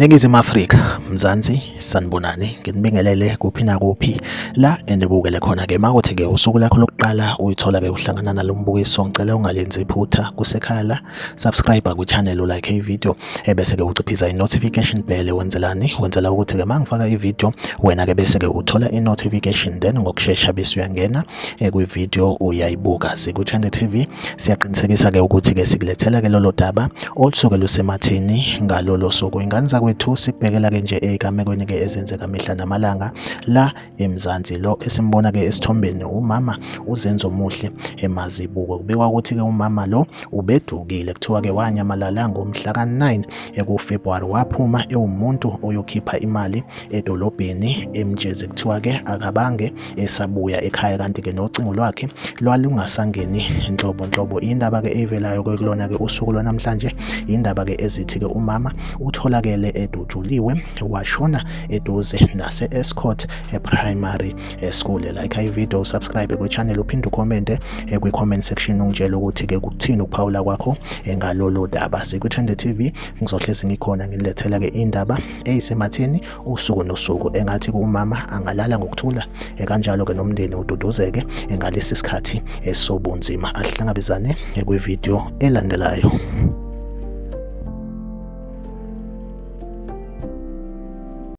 Ningizimu Afrika, Mzansi, sanibonani, nginibingelele kuphi nakuphi la enibukele khona-ke. Makuthi-ke usuku lakho lokuqala uyithola-ke uhlangana nalo mbukiso, ngicela ungalenzi iphutha kusekhaya la, subscribe kwi-channel, ulike i-video, ebese-ke uciphiza i-notification bell. Wenzelani? Wenzela ukuthi-ke uma ngifaka i-video, wena-ke bese-ke uthola i-notification, then ngokushesha bese uyangena kwi-video uyayibuka. Sikwi-Trend TV, siyaqinisekisa-ke ukuthi-ke sikulethela-ke lolo daba olusuke lusematheni ngalolo suku. Ingane zakwethu, sikubhekela-ke nje ey'gamekweni-ke ezenzeka mihla namalanga la eMzansi. Lo esimbona-ke esithombeni umama uZenzo Muhle eMazibuko. Kubikwa ukuthi-ke umama lo ubedukile, kuthiwa-ke wanyamalala ngomhla ka-9 ekuFebruwari, waphuma ewumuntu oyokhipha imali edolobheni eMtshezi. Kuthiwa-ke akabange esabuya ekhaya, kanti-ke nocingo lwakhe lwalungasangeni nhlobo nhlobo. Indaba-ke evelayo-ke kulona-ke usuku lwanamhlanje, indaba-ke ezithi-ke umama utholakele edutshuliwe washona eduze nase-Escort Primary School. Like i-video, subscribe kwi-channel, uphinde ukhomente kwi-comment section ungitshele ukuthi-ke kuthini ukuphawula kwakho ngalolu daba. Sikwi-Trend TV, ngizohlezi ngikhona ngilethela-ke indaba eyisematheni usuku nosuku. Engathi umama angalala ngokuthula, kanjalo-ke nomndeni ududuzeke ngalesi sikhathi esobunzima. Ahlangabezane kwividiyo elandelayo.